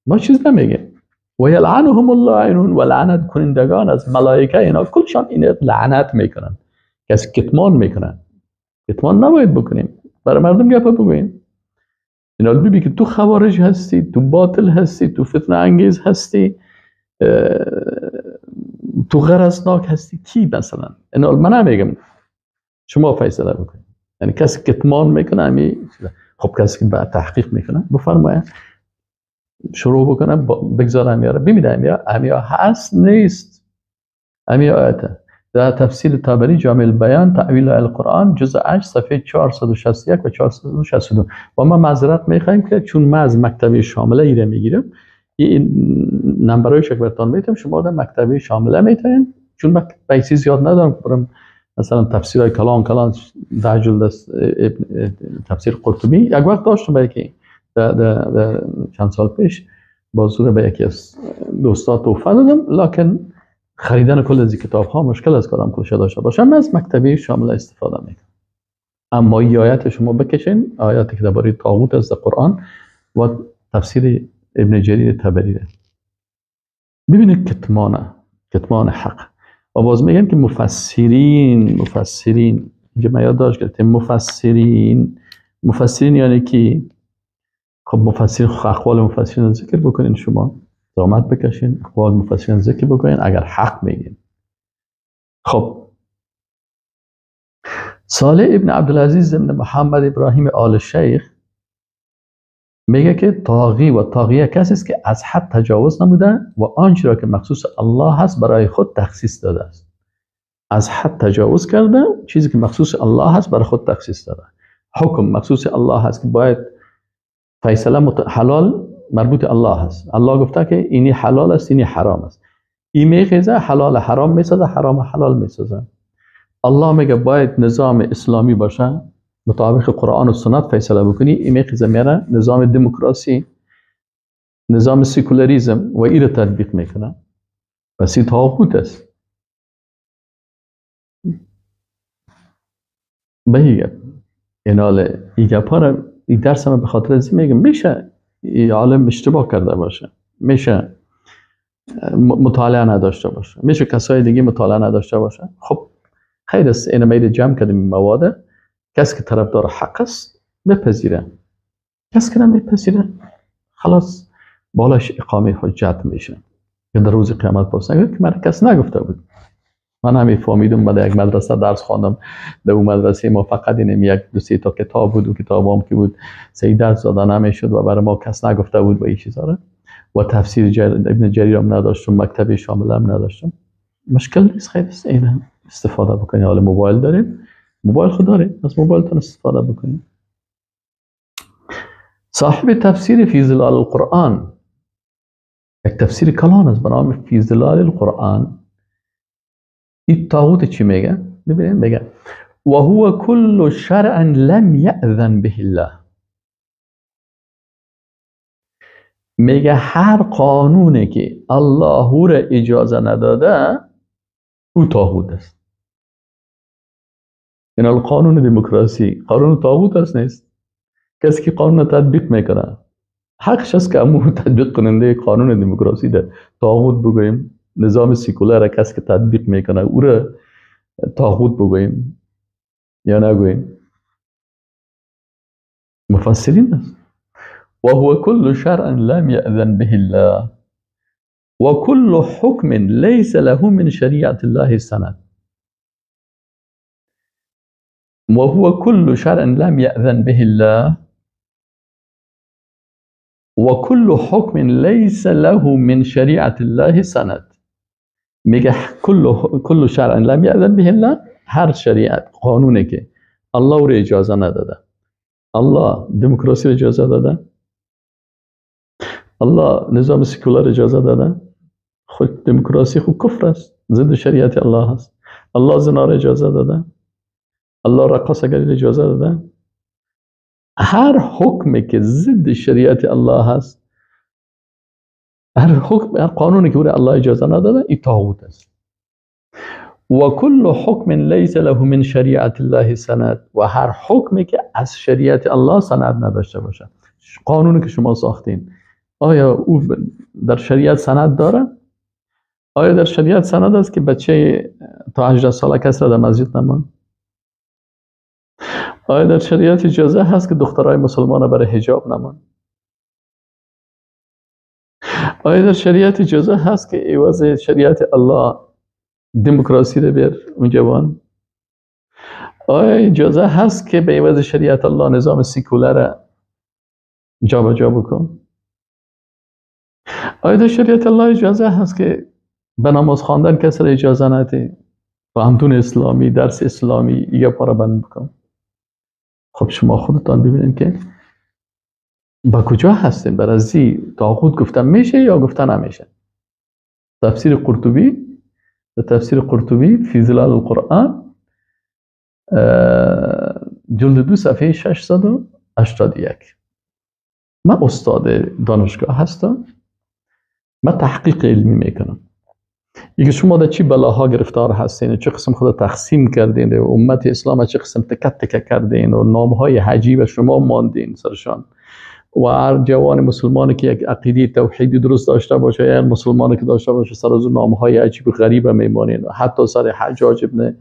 ما چیز نمیگه. و یلعنهم اللاعنون، و لعنت کنندگان از ملائکه اینا کلشان اینا لعنت میکنن. کسی کتمان میکنن، کتمان نباید بکنیم، برای مردم گپ بگوییم. اینا ببین که تو خوارج هستی، تو باطل هستی، تو فتنه انگیز هستی، تو غرضناک هستی، کی مثلا؟ اینا من نمیگم، شما فیصله بکنید. یعنی کسی کتمان میکنه همی، خب کسی که بعد تحقیق میکنه بفرمایه شروع بکنه، بگذاره همی را ببینه همی هست نیست. همی آیته در تفسیر طبری جامع البیان تأویل القرآن جزء 8 صفحه 461 و 462. و ما معذرت میخوایم که چون ما از مکتبه شامله ایره میگیرم، این نمبرایش که براتون میتم، شما در مکتبه شامله میتونین، چون من پیسه زیاد ندارم برم مثلا تفسیرهای کلان کلان 10 جلد است تفسیر قرطبی یک وقت داشتم، به یکی در چند سال پیش با به یکی از دوستا توفه دادم، لکن خریدن کل از کتاب ها مشکل است که آدم کلش داشته باشه. من از مکتبه شامل استفاده میکنم. اما این آیات شما بکشین، آیاتی که درباره طاغوت است در قرآن و تفسیر ابن جریر طبری، ببینید کتمانه، کتمان حق. و باز میگن که مفسرین اینجا من یادداشت گرفتم، مفسرین یعنی کی؟ خب مفسرین، اقوال مفسرین رو ذکر بکنین، شما زحمت بکشین اقوال مفسرین ذکر بکنین اگر حق میگین. خب صالح ابن عبدالعزیز ابن محمد ابراهیم آل شیخ میگه که طاغی و طاغیه کسی است که از حد تجاوز نموده و آنچه را که مخصوص الله هست برای خود تخصیص داده است. از حد تجاوز کرده، چیزی که مخصوص الله هست برای خود تخصیص داده. حکم مخصوص الله هست که باید فیصله حلال مربوط الله هست. الله گفته که اینی حلال است، اینی حرام است. این میخیزه حلال حرام میسازه، حرام حلال میسازه. الله میگه باید نظام اسلامی باشه، مطابق قرآن و سنت فیصله بکنی. این میخیزه میره نظام دموکراسی، نظام سکولاریزم و این رو تطبیق میکنه. پس این طاغوت است. به این این گپ ها رو، این درس هم به خاطر از میگم، میشه این عالم اشتباه کرده باشه، میشه مطالعه نداشته باشه، میشه کسای دیگه مطالعه نداشته باشه. خب خیر است، اینو میره جمع کردیم مواد. کسی که طرفدار حق است بپذیره، کسی که نمیپذیره خلاص بالاش اقامه حجت میشه که در روز قیامت پاس نگه که من کس نگفته بود. من همی فهمیدم، بعد یک مدرسه درس خواندم، در اون مدرسه ما فقط اینم یک دو سه تا کتاب بود و کتابام که بود سه درس داده نمیشد و برای ما کس نگفته بود و این چیزا رو، و تفسیر ابن جریر هم نداشتم، مکتب شامل هم نداشتم. مشکل نیست، خیر است، اینم استفاده بکنید. حالا موبایل داریم، موبایل خود داریم، از موبایلتون استفاده بکنید. صاحب تفسیر فی ظلال القرآن، یک تفسیر کلان است به نام فی ظلال القرآن. این طاغوت چی میگه؟ ببینید میگه و هو کل شرع لم یأذن به الله. میگه هر قانونی که الله را اجازه نداده او طاغوت است. یعنی قانون دموکراسی قانون طاغوت است نیست. کسی که قانون تطبیق میکنه حقش است که امو تطبیق کننده قانون دموکراسی ده طاغوت بگوییم، نظام سیکولر کسی که تطبیق میکنه او را طاغوت بگوییم یا نگوییم؟ مفسرین است. و هو کل شرع لم یأذن به الله و کل حکم لیس له من شریعت الله سند. و هو کل شرع لم یأذن به الله و کل حکم لیس له من شریعت الله سند. میگه کل شرع لم یأذن به الله، هر شریعت قانونی که الله رو اجازه نداده، الله دموکراسی رو اجازه داده، الله نظام سکولار اجازه داده. خود دموکراسی خود کفر است، ضد شریعت الله است. الله زنا رو اجازه داده، الله رقاصگری اجازه داده. هر حکمی که ضد شریعت الله هست هر حکم، هر قانونی که او الله اجازه نداده این طاغوت است. و کل حکم لیس له من شریعت الله سند، و هر حکمی که از شریعت الله سند نداشته باشه. قانونی که شما ساختین آیا او در شریعت سند داره؟ آیا در شریعت سند است که بچه تا 18 ساله کس را در مسجد نمان؟ آیا در شریعت اجازه هست که دخترای مسلمان برای حجاب نمان؟ آیا در شریعت اجازه هست که عوض شریعت الله دموکراسی رو بر اون جوان؟ آیا اجازه هست که به عوض شریعت الله نظام سیکولر جابجا بکن؟ آیا در شریعت الله اجازه هست که به نماز خواندن کسی را اجازه نده، پوهنتون اسلامی، درس اسلامی یا پارا بند بکن؟ خب شما خودتان ببینید که با کجا هستین. بر از طاغوت گفته میشه یا گفته نمیشه؟ تفسیر قرطبی، تفسیر قرطبی فی ظلال القرآن جلد 2 صفحه 681. من استاد دانشگاه هستم، من تحقیق علمی میکنم. یکی شما در چی بلاها گرفتار هستین، چه قسم خود تقسیم کردین و امت اسلام چه قسم تکه تکه کردین و نامهای عجیب شما ماندین سرشان، و هر جوان مسلمانی که یک عقیده توحیدی درست داشته باشه یا مسلمانی که داشته باشه سر از نامهای عجیب و غریب میمانین. حتی سر حجاج ابن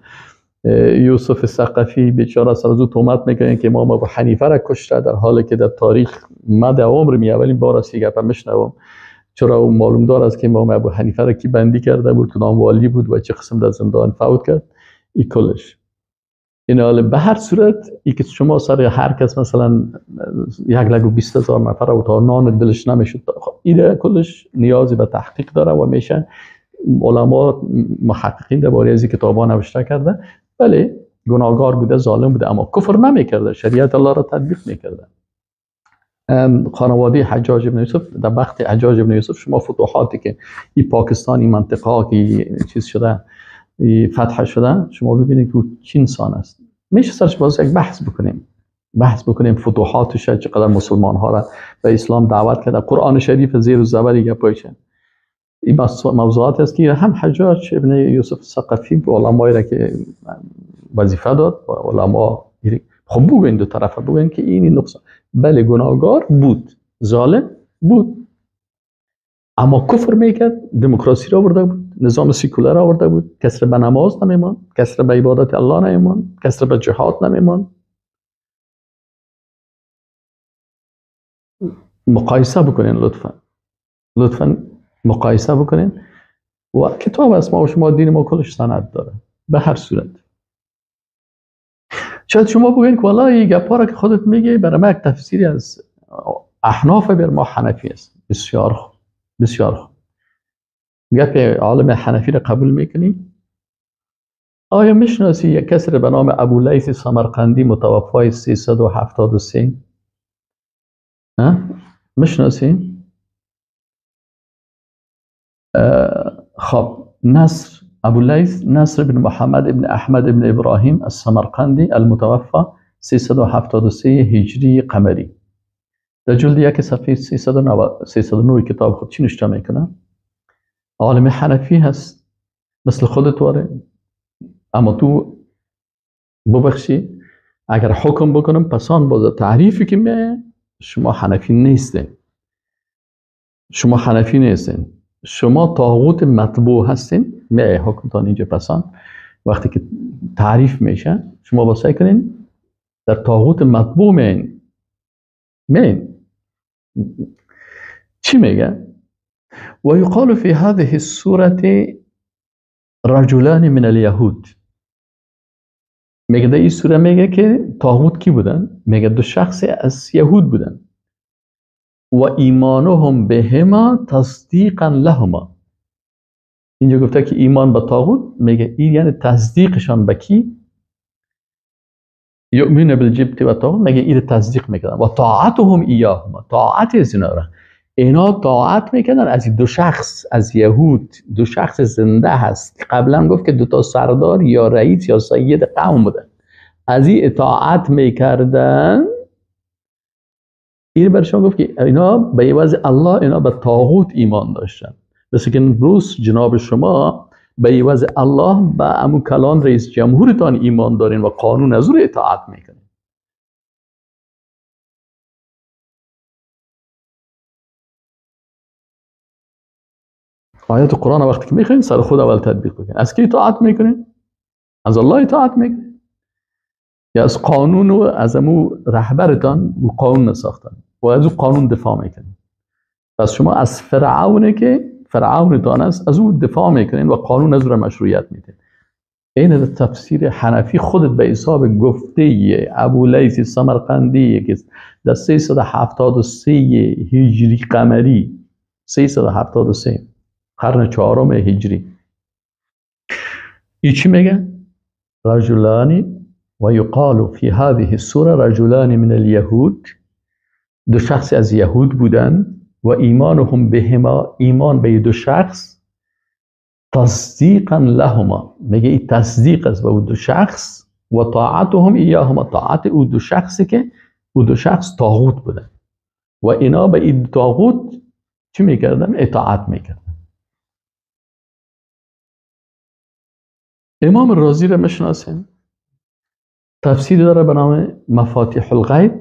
یوسف ثقفی بیچاره سر از او تهمت میکنن که امام ابو حنیفه را کشته، در حالی که در تاریخ مد عمر می اولین بار است که میشنوم. چرا او معلوم دار است که امام ابو حنیفه را کی بندی کرده بود، کدام والی بود و چه قسم در زندان فوت کرد. این کلش این حال به هر صورت ای که شما سر هر کس مثلا 1,20,000 نفر و تا نان دلش نمیشد، این کلش نیازی به تحقیق داره و میشه علما محققین درباره از این کتابا نوشته کرده. بله گناهگار بوده، ظالم بوده، اما کفر نمیکرده، شریعت الله را تطبیق میکرده. خانواده حجاج ابن یوسف، در وقت حجاج ابن یوسف شما فتوحاتی که این پاکستان، این منطقه ها که چیز شده، فتح شده، شما ببینید که چی انسان است. میشه سرش باز یک بحث بکنیم، بحث بکنیم فتوحاتش چقدر مسلمان ها را به اسلام دعوت کرده، قرآن شریف زیر و زبر گپایشن. این موضوعات است که هم حجاج ابن یوسف ثقفی به علمایی را که وظیفه داد و علما خب بگوین، دو طرفه بگوین که این نقصان. بله گناهگار بود، ظالم بود، اما کفر میکرد، دموکراسی را آورده بود، نظام سیکولر آورده بود، کسر به نماز نمیمان، کسر به عبادت الله نمیمان، کسر به جهاد نمیمان. مقایسه بکنین لطفا، لطفا مقایسه بکنین. و کتاب است، ما و شما دین ما کلش سند داره. به هر صورت شاید شما بگین که والله این گپا را که خودت میگی برای ما یک تفسیری از احناف بر ما حنفی است. بسیار خوب، بسیار خوب. گپ عالم حنفی را قبول میکنی؟ آیا میشناسی یک کسی را به نام ابولیث سمرقندی متوفای 373؟ میشناسی؟ خب نصر ابولیث نصر بن محمد ابن احمد ابن ابراهیم السمرقندی المتوفى 373 هجری قمری، در جلد 1 صفحه 309 کتاب خود چی نوشته میکنه؟ عالم حنفی هست مثل خودت واره، اما تو ببخشی اگر حکم بکنم پسان باز تعریفی که می شما حنفی نیستین، شما حنفی نیستین، شما طاغوت مطبوع هستین. می حکمتان اینجا پسان وقتی که تعریف میشه شما با سعی کنین در طاغوت مطبوع میین. میین چی میگه؟ و یقال فی هذه السورة رجلان من الیهود. میگه در این سوره میگه که طاغوت کی بودن؟ میگه دو شخص از یهود بودن. و ایمانهم بهما تصدیقا لهما. اینجا گفته که ایمان به طاغوت، میگه این یعنی تصدیقشان به کی؟ یؤمن بالجبت و طاغوت، میگه این تصدیق میکردن. و طاعتهم ایاهما، طاعت از اینا را اینا طاعت میکردن از دو شخص از یهود، دو شخص زنده هست. قبلا گفت که دو تا سردار یا رئیس یا سید قوم بودن، از این اطاعت میکردن. این برای شما گفت که اینا به عوض الله، اینا به طاغوت ایمان داشتن. مثل که امروز جناب شما به عوض الله به امو کلان رئیس جمهورتان ایمان دارین و قانون از او اطاعت میکنین. آیات قرآن وقتی که میخواین سر خود اول تطبیق بکنین. از کی اطاعت میکنین؟ از الله اطاعت میکنین یا از قانون و از امو رهبرتان و قانون ساختن و از او قانون دفاع میکنین؟ پس شما از فرعونه که فرعونتان است از او دفاع میکنین و قانون از او را مشروعیت میدین. این تفسیر حنفی خودت به حساب گفته ابولیث سمرقندی که در 373 هجری قمری، 373 قرن چهارم هجری، ای چی میگه؟ رجلانی و یقال فی هذه السوره رجلان من الیهود، دو شخص از یهود بودن و ایمانهم بهما، ایمان به دو شخص، تصدیقا لهما، میگه این تصدیق است به دو شخص، و طاعتهم ایاهما، طاعت او دو شخصی که او دو شخص طاغوت بودن و اینا به این طاغوت چی میکردن؟ اطاعت میکردن. امام رازی را میشناسیم، تفسیر داره به نام مفاتیح الغیب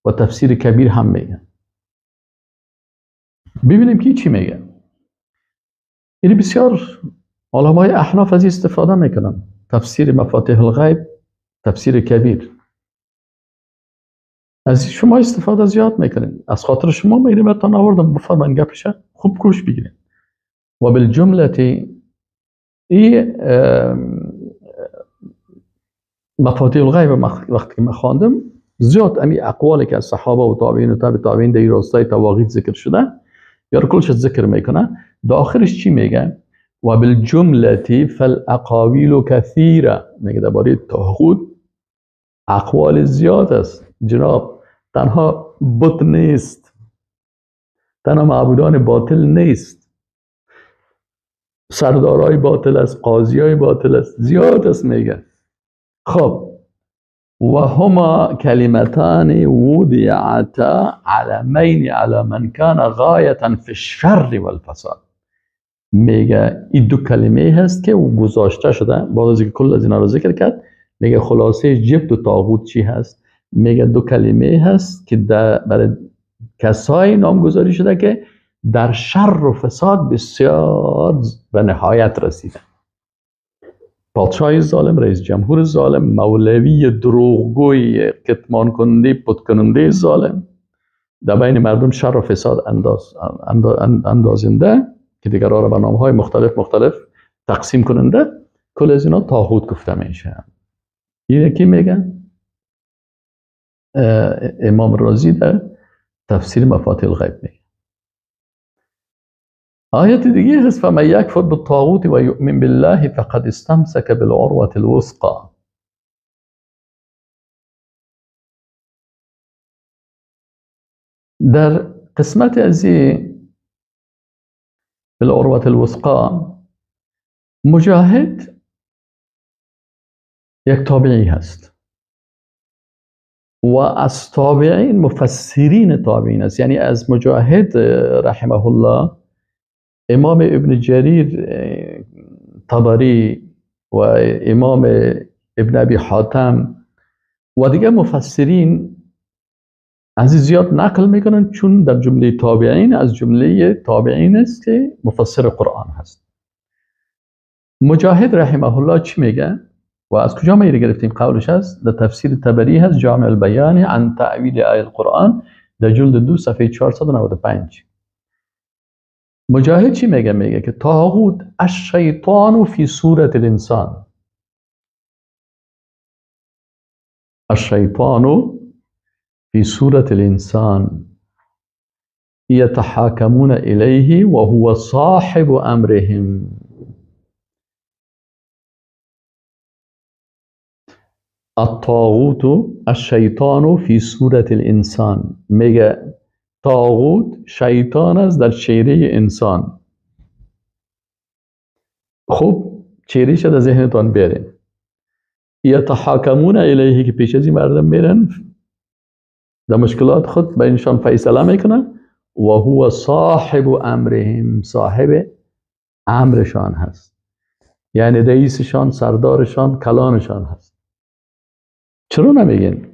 و تفسیر کبیر هم میگن. ببینیم که چی میگه. یعنی بسیار علمای احناف از استفاده میکنن، تفسیر مفاتیح الغیب، تفسیر کبیر، از شما استفاده زیاد میکنین. از خاطر شما میگیریم براتون آوردم، بفرمایین گپشه خوب گوش بگیرین. و بالجمله ای مفاتیح الغیب وقتی که من خواندم زیاد امی اقوالی که از صحابه و تابعین و تابع تابعین در راستای تواغیت ذکر شده یا کلش ذکر میکنه، داخلش چی میگه؟ و بالجمله فالاقاویل کثیره، میگه درباره طاغوت اقوال زیاد است. جناب تنها بت نیست، تنها معبودان باطل نیست، سردارای باطل است، قاضیای باطل است، زیاد است میگه. خب و هما کلمتان وضعتا علمین علی من کان غایة فی الشر والفساد، میگه این دو کلمه هست که گذاشته شده بعد از اینکه کل از اینا رو ذکر کرد. میگه خلاصه جبت و طاغوت چی هست؟ میگه دو کلمه هست که برای کسایی نامگذاری شده که در شر و فساد بسیار به نهایت رسیدن. پادشاه ظالم، رئیس جمهور ظالم، مولوی دروغگوی کتمان کننده پت کننده ظالم، در بین مردم شر و فساد اندازنده که دیگران را به نامهای مختلف مختلف تقسیم کننده، کل از اینا طاغوت گفته میشه. اینه کی میگن؟ امام رازی در تفسیر مفاتیح الغیب میگه. آیت دیگه هست فمن یکفر بالطاغوت و یؤمن بالله فقد استمسک بالعروة الوثقی. در قسمت از بالعروة الوثقی مجاهد یک تابعی هست و از تابعین مفسرین تابعین است، یعنی از مجاهد رحمه الله امام ابن جریر طبری و امام ابن ابی حاتم و دیگه مفسرین از زیاد نقل میکنن، چون در جمله تابعین از جمله تابعین است که مفسر قرآن هست. مجاهد رحمه الله چی میگه و از کجا ما گرفتیم قولش هست؟ در تفسیر طبری هست، جامع البیان عن تأویل آیه القرآن، در جلد 2 صفحه 495. مجاهد چی میگه؟ میگه که طاغوت الشیطان فی صورت الانسان، الشیطان فی صورت الانسان یتحاکمون الیه و هو صاحب امرهم. الطاغوت الشیطان فی صورت الانسان، میگه طاغوت شیطان است در چهره انسان. خب چهرهش در ذهنتان بیارین. یتحاکمون الیه که پیش از این مردم میرن در مشکلات خود بینشان فیصله میکنه. و هو صاحب امرهم، صاحب امرشان هست، یعنی رئیسشان، سردارشان، کلانشان هست. چرا نمیگین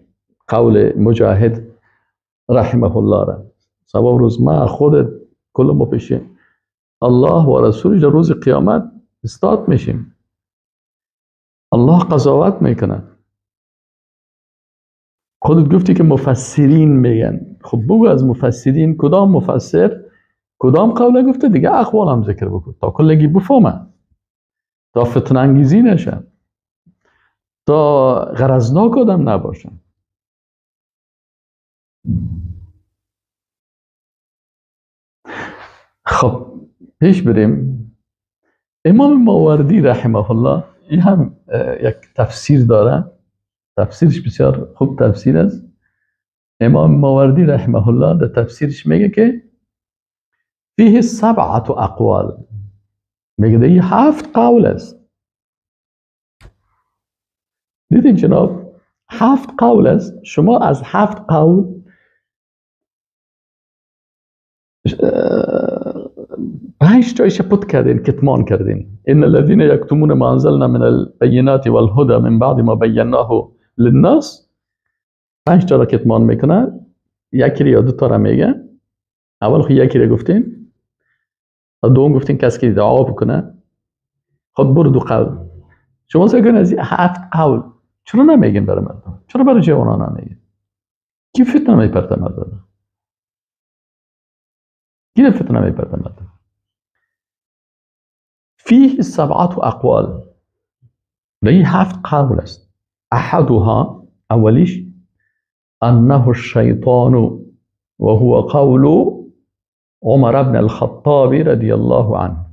قول مجاهد رحمه الله را؟ سبب روز ما خود کل ما پیشیم الله و رسولش در روز قیامت استاد میشیم، الله قضاوت میکنه. خودت گفتی که مفسرین میگن، خب بگو از مفسرین کدام مفسر کدام قوله گفته، دیگه اقوال هم ذکر بکن تا کلگی بفهمه، تا فتنه انگیزی نشه، تا غرضناک آدم نباشه. خب پیش بریم. امام ماوردی رحمه الله این هم یک تفسیر داره، تفسیرش بسیار خوب تفسیر است. امام ماوردی رحمه الله در تفسیرش میگه که فیه سبعة اقوال، میگه ده 7 قول است. دیدین جناب 7 قول است. شما از 7 قول 5 تایش پت کردین، کتمان کردین. ان الذين يكتمون ما انزلنا من البينات والهدى من بعد ما بيناه للناس، 5 تا را کتمان میکنه، یکی یا 2 تا را میگه. اول خو یکی را گفتین، دوم گفتین کسی که دعا بکنه. خب برو 2 قول. شما سعی کنین از 7 قول چرا نمیگین برای مردم؟ چرا برای جوانان نمیگین؟ کی فتنه میپرته مردم؟ کی فتنه میپرته مردم؟ فيه 7 اقوال، ليه 7 قول است. احدها، اولیش، انه الشیطان وهو قول عمر بن الخطاب رضی الله عنه.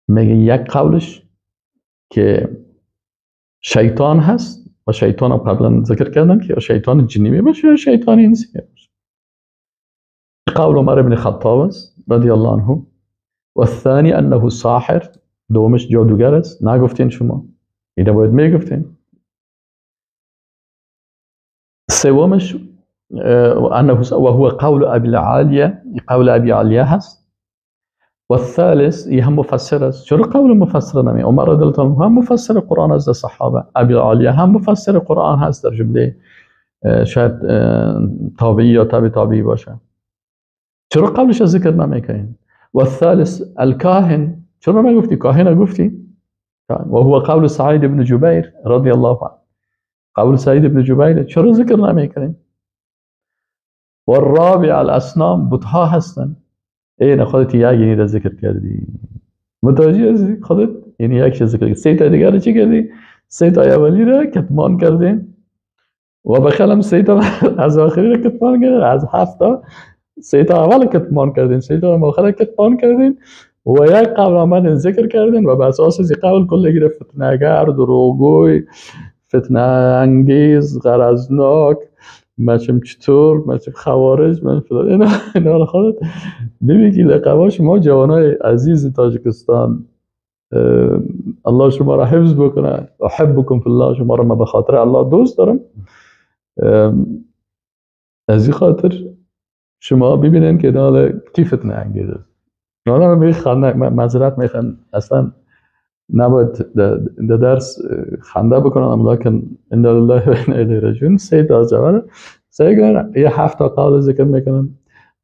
میگه یک قولش که شیطان هست، و شیطان هم قبلا ذکر کردم که شیطان جنی میباشه یا شیطان انسی میباشه. قول عمر بن خطاب است رضی الله عنه. و الثانی انه ساحر، دومش جادوگر است. نگفتین شما، اینو باید میگفتین. سومش انه وهو قول ابی العالیه، قول ابی عالیه هست. و الثالث، این هم مفسر است. چرا قول مفسر نمی؟ عمر رضی الله عنه هم مفسر قرآن است، صحابه. ابی العالیه هم مفسر قرآن هست، در جمله شاید تابعی یا تابع تابعی باشه. چرا قولش ذکر نمیکنین؟ و الثالث الكاهن، چرا نگفتی؟ کاهن گفتی؟ و هو قول سعید بن جبیر رضی الله عنه، قول سعید بن جبیر چرا ذکر نمیکنین؟ و الرابع الاصنام، بتها هستن. این خودت یک یعنی را ذکر کردی، متوجه هستی؟ خودت یعنی یک چیز ذکر کردی، 3 تا دیگر رو چی کردی؟ 3 تا اولی را کتمان کردین و به خیالم 3 تا از آخری را کتمان کردین، از 7 تا 3 تا اول کتمان کردین، 3 تا آخر کتمان کردین و یک قول آمدین ذکر کردین و به اساس از قول کل گرفت فتنه‌گر، دروغگوی، فتنه انگیز، غرضناک، مچم چطور، مچم خوارج، من فلان، اینا رو خودت ببین که لقبا شما جوانای عزیز تاجیکستان، الله شما را حفظ بکنه. احبکم فی الله، شما را ما به خاطر الله دوست دارم. از این خاطر شما ببینین که اینا کی فتنه انگیز است. نه میخوان معذرت میخوان، اصلا نباید در درس خنده بکنن، لکن انا لله و انا الیه راجعون. 3 تا جوان سعی کنن یه 7 تا قول ذکر میکنن.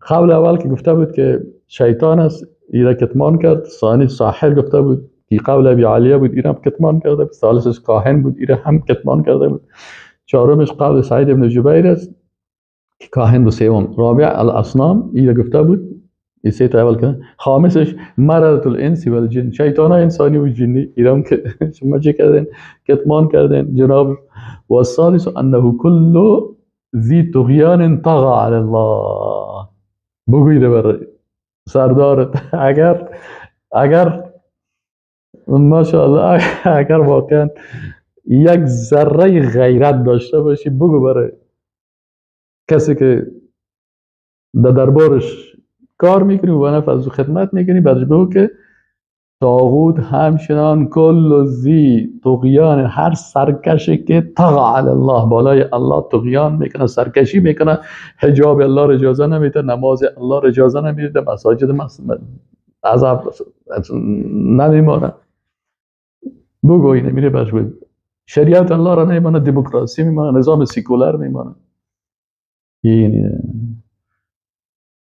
قول اول که گفته بود که شیطان است، ایرا کتمان کرد. ثانی ساحر گفته بود که قول ابی عالیه بود، ایرا هم کتمان کرده بود. ثالثش کاهن بود، ایرا هم کتمان کرده بود. چهارمش قول سعید بن جبیر است که کاهن بود. سوم رابع الاصنام، ایرا گفته بود. سه تا اول کنه. خامسش مرض الانس والجن، شیطان انسانی و جنی، ایرام که شما چه کردین؟ کتمان کردین جناب. و الثالث انه كل ذی طغیان طغى علی الله. بگویی بر سردارت اگر اگر ماشاءالله اگر واقعا یک ذره غیرت داشته باشی، بگو برای کسی که در دربارش کار میکنی و نفع از او خدمت میکنی، بعدش بگو که طاغوت همچنان کل ذی طغیان، هر سرکشی که طغی علی الله، بالای الله طغیان میکنه، سرکشی میکنه، حجاب الله را اجازه نمیده، نماز الله را اجازه نمیده، مساجد عذاب نمیمانه، بگو اینه میره برش بود. شریعت الله را نمیمانه، دموکراسی میمانه، نظام سیکولر میمانه. این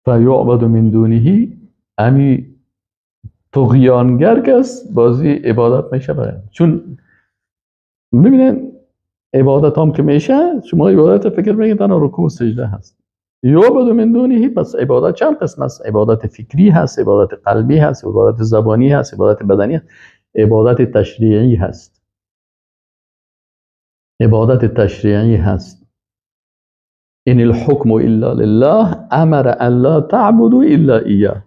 فیعبد من دونه، امی طغیانگر کس بازی عبادت میشه برای. چون ببینن عبادت هم که میشه، شما عبادت فکر میکنید تنها رکوع و سجده هست. یعبد من دونه، پس عبادت چند قسم است؟ عبادت فکری هست، عبادت قلبی هست، عبادت زبانی هست، عبادت بدنی هست، عبادت تشریعی هست. عبادت تشریعی هست. ان الحکم الا لله امر ان لا تعبدوا الا ایاه.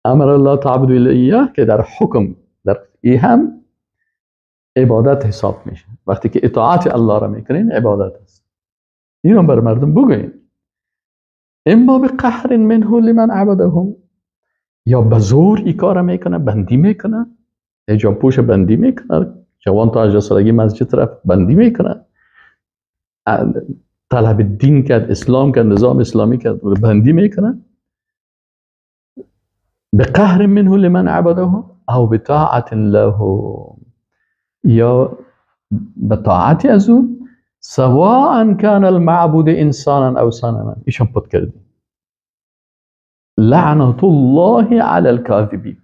امر الله تعبدوا الا ایاه که در حکم در ای هم عبادت حساب میشه. وقتی که اطاعت الله را میکنین عبادت است. اینو بر مردم بگوین. اما به قهر منه لمن عبدهم، یا به زور ای کار میکنه، بندی میکنه، حجاب پوش بندی میکنه، جوان تا 18 سالگی مسجد رفت بندی میکنه، طلب دین کرد، اسلام کرد، نظام اسلامی کرد، بندی میکنه. به قهر منه لمن عبده او بطاعت له، یا به طاعت از او، سواء كان المعبود انسانا او صنما. ایشان پد کردی. لعنت الله علی الكاذبین،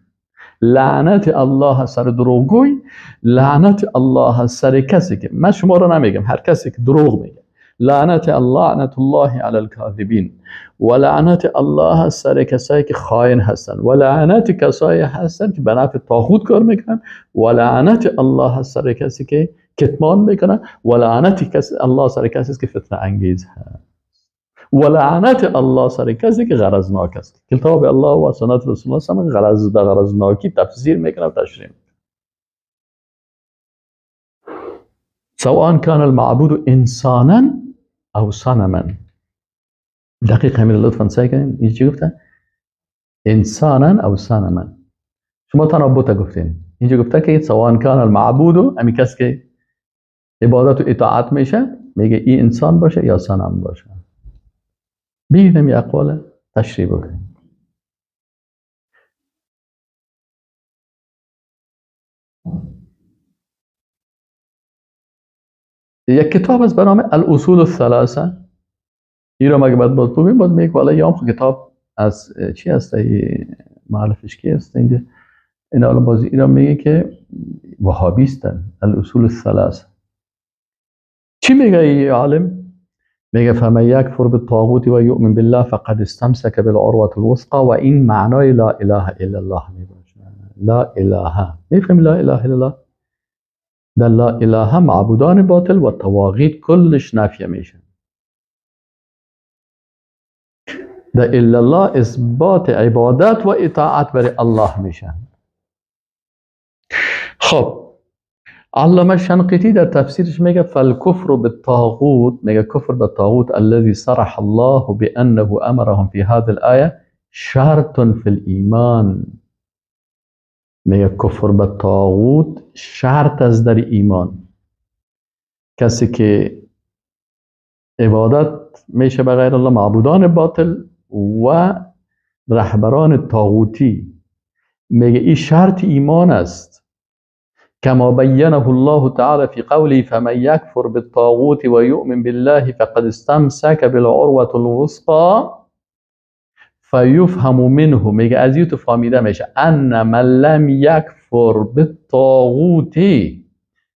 لعنت الله سر دروغگوی، لعنت الله سر کسی که، من شما رو نمیگم، هر کسی که دروغ میگه، لعنت الله، لعنت الله علی الكاذبین، و لعنت الله سر کسایی که خائن هستن، و لعنت کسایی هستن که به نفع طاغوت کار میکنن، و لعنت الله سر کسی که کتمان میکنن، و لعنت الله سر کسی که فتنه انگیز هست، و لعنت الله سر کسی که غرضناک است. کتاب الله و سنت رسول الله صلی الله علیه و غرض به غرضناکی تفسیر میکنه و تشریح میکنه. سواء كان المعبود انسانا او صنما. دقیق همین لطفا سعی کنین. این چی گفته؟ انسانا او صنما. شما تنها بوتا گفتین. اینجا گفته که سواء كان المعبود، همین کسی که عبادت و اطاعت میشه، میگه این انسان باشه یا صنم باشه. ببینیم یه اقوال تشریح بکنیم. یک کتاب است به نام الاصول الثلاثه. این رو مگه باید باز ببینیم، باز میگه والا یام کتاب از چی هست، مؤلفش کی هست اینجا. این حالا باز اینا میگه که وهابیستن. الاصول الثلاثه چی میگه ای عالم؟ میگه فمن یکفر بالطاغوت و یؤمن بالله فقد استمسک بالعروة الوثقى. و این معنای لا اله الا الله میباشه. لا اله، میفهمی لا اله الا الله؟ در لا اله معبودان باطل و طواغیت کلش نفی میشه. در الا الله اثبات عبادت و اطاعت برای الله میشه. خب علامه شنقیطی در تفسیرش میگه فالکفر بالطاغوت، میگه کفر بالطاغوت الذي صرح الله بانه امرهم في هذه الايه شرط في الايمان. میگه کفر بالطاغوت شرط از در ایمان. کسی که عبادت میشه به غیر الله، معبودان باطل و رهبران طاغوتی، میگه این شرط ایمان است. كما بينه الله تعالى في قوله فمن يكفر بالطاغوت ويؤمن بالله فقد استمسك بالعروة الوثقى فيفهم منه. میگه از این تو فهمیده میشه ان من لم يكفر بالطاغوت،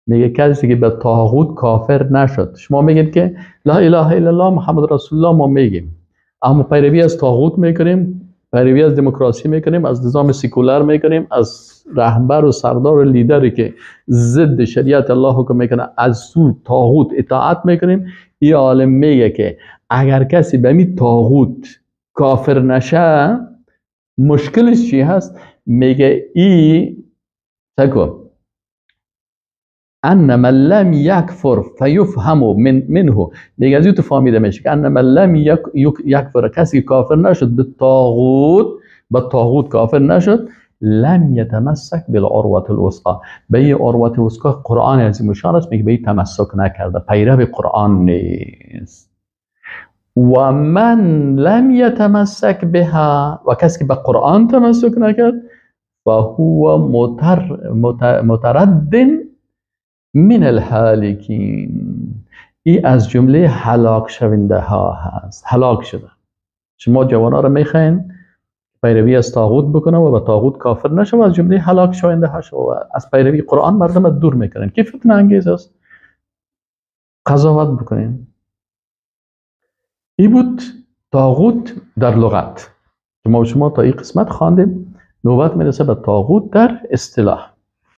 میگه کسی که به طاغوت کافر نشد. شما میگید که لا اله الا الله محمد رسول الله ما میگیم، اما پیروی از طاغوت میکنیم، پیروی از دموکراسی میکنیم، از نظام سیکولر میکنیم، از رهبر و سردار و لیدری که ضد شریعت الله حکم میکنه از سو طاغوت اطاعت میکنیم. این عالم میگه که اگر کسی به می طاغوت کافر نشه مشکلش چی هست؟ میگه ای تکو ان من لم یکفر فیفهم منه، میگه از تو فهمیده میشه که ان من لم یکفر، کسی که کافر نشد به طاغوت، به طاغوت کافر نشد، لم یتمسک بالعروة الوثقی. به این عروة الوثقی قرآن عظیم الشان است، میگه به این تمسک نکرده، پیرو قرآن نیست. و من لم یتمسک بها، و کسی که به قرآن تمسک نکرد، فهو مترد من الهالکین، ای از جمله هلاک شونده ها هست، هلاک شده. شما جوان ها رو میخواین پیروی از طاغوت بکنه و به طاغوت کافر نشه و از جمله هلاک شونده ها شو و از پیروی قرآن مردم دور میکنن که فتنه انگیز است. قضاوت بکنین. ای بود طاغوت در لغت که ما شما تا این قسمت خواندیم. نوبت میرسه به طاغوت در اصطلاح.